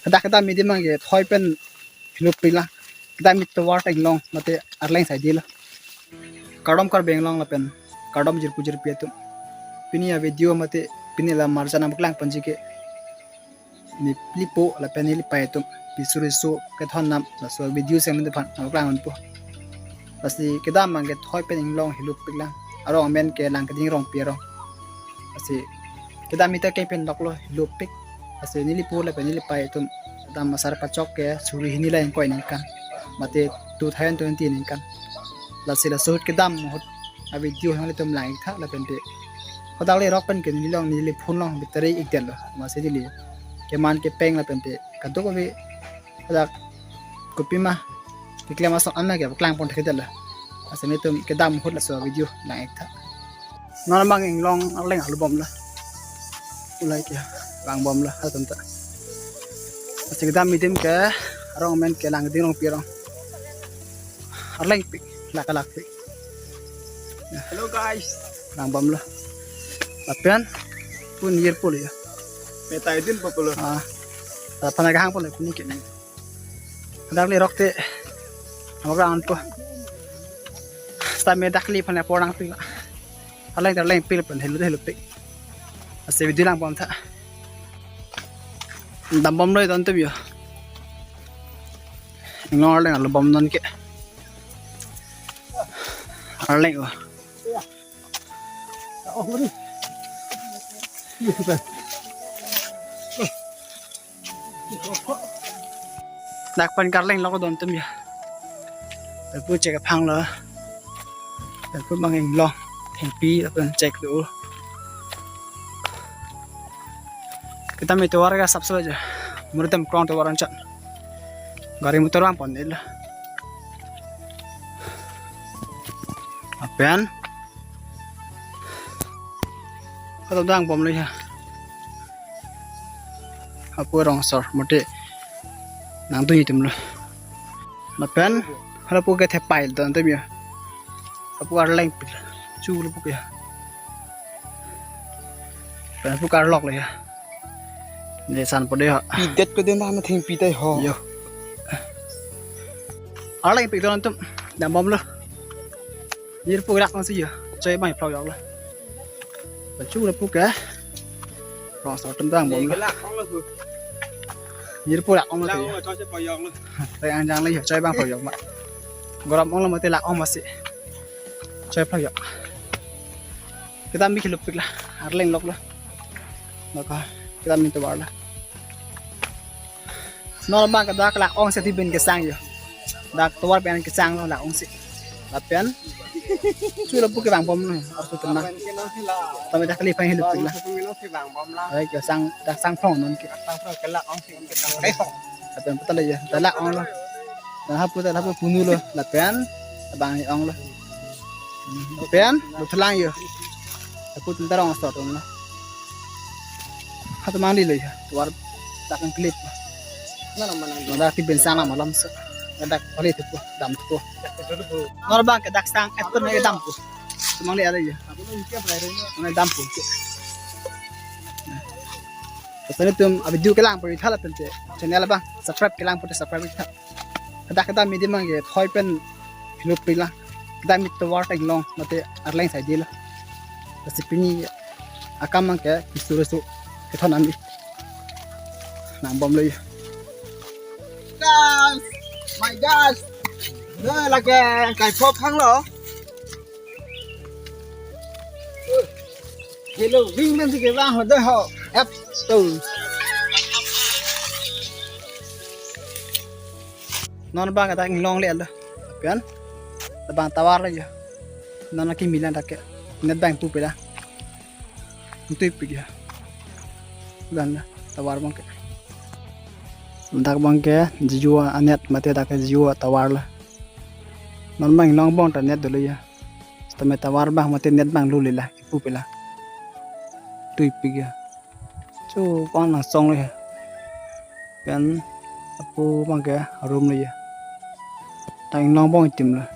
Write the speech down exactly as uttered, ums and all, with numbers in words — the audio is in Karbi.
Hadak kedam adim abangke thoi pen hilupik lang. Kedam atovar ta inglong mate arleng side lo. Kardom Karbi Anglong lapen kardom jirpo jirpi atum. Pini avideo mate pini la marjan nangpaklang ponji ke neli po lapen neli pai atum piso riso kethon nam laso video seng nangpaklang ponpo. Lasi kedam abangke thoi pen inglong hilupik lang. Arong amen ke Langkeding Rongpi arong. Lasi kedam ita ke pen doklo hilupik. Lasi neli po lapen neli pai atum kedam asar pachok ke suri hini la ingkoi ningkan mate two thousand twenty ningkan. Lasi laso ahut kedam ahut avideo nanglitum lang-iktha lapen te hadak le rok pen ke neli along neli phone along battery ikdetlo. Amatsi neli keman kepeng lapen te kadokave hadak kopima keklem ason an ke paklang pon thekdetlo. Lasi nelitum kedam ahut laso video lang-iktha. Non abang inglong arleng arlo bomlo. Ulai ke vangbomlo halatum ta. Lasi kedam adim ke arong amen ke Langkeding Rongpi arong. Arlengpik, laklakpik. Hello guys. Vangbomlo. Lapen pun jirpo lo ya. Meta idin popular. Ah. Lapen kahang pun pini ke. Hadak le rok te. Nangpaklang ponpo. Seta me dak le aphan apor nangpi. Arleng arlengpik lapen helu helu pik. Lasi video langbomtha. Dambomlo don atum yo. Inglong arleng arlo bom non ke. Arleng o. Dak pen karleng lo don atum ya. Lapu chek aphang lo. Lapu abang inglong thengpi lapen chek do. Kedam atovar ke sap sap aja. Muritam krong tovar anchot. Gari motor vangpon-iklo. Lapen halatum vangbomlo ya. Hapu rong asor mate nangdun atumlo. Lapen halapu ke thepai don atum ya. Hapu arlengpik. Chu lapu ke ya. Lapen hapu karlok lo ya. Ne san pode ha. Pidet ko den dah na thengpi tai ho. Yo. Arlengpik don atum. Dambomlo. Jirpo lak nang si ya. Choi abang phlok joklo. Pachu lapu ke. Rong asor atum vangbomlo. Lak ong lo hu. Jirpo lak ong lo Lak tu ong ya. Lo choi si payok lo. Reng angjang lo ya, choi abang phlok jok ma. Gorom ong lo mate lak ong masi. Choi phlok jok. Kedam abang hilupik la. Arleng lok la. Maka kedam atovar la. Non abang ke dak lak ong si ti ben kesang yo. Dak tovar pen kesang lo lak ong si. Lapen chu lapu ke vangbomlo arsu tena. Tame dak le aphan hilupik la. Ai ke sang dak sang phong non ke. Lapen puta le ya. Dak lak ong lo. Dak hapu dak hapu punu lo. Lapen abang ong lo. Lapen lo thelang yo. Hapu tenta rong asor lo. Hatum mangli lo ya. Tovar dak ang klip. Mana mana. Dak ti ben sang alam alam se. Dak pali thepo, damthepo. Non abang ke dak sang et pen dampo. Hatum mangli ada ya. Mana dampo. Lapen itum avideo kelang pon-iktha lapen te channel abang subscribe kelang pon te subscribe-iktha. Hadak kedam adim abangke thoi pen hilupik lang. Kedam atovar ta inglong mate arleng side lo. Lasi pini akam abangke piso riso kethon nam-ik. Nangbomlo ya. Guys, my guys. Nah, lake kai phok hang lo. Hello, ring men si ke vang ho de ho. Ep tu. Non abang ke dak inglong le lo. Kan? Labang tovar lo ya. Non akimi lang dak ke. Net abang pupe la. Tuipik ya. Abang la tovar abangke. Dak abangke Jio anet mate dak Jio atovar la. Non abang inglong abang ta net dolo ya. Sitame tovar abang mate net abang lule la, ipupe la. Tuipik ya. Chu pang nang song lo ya. Pen hapu abangke room lo ya. Dak inglong abang itim lo.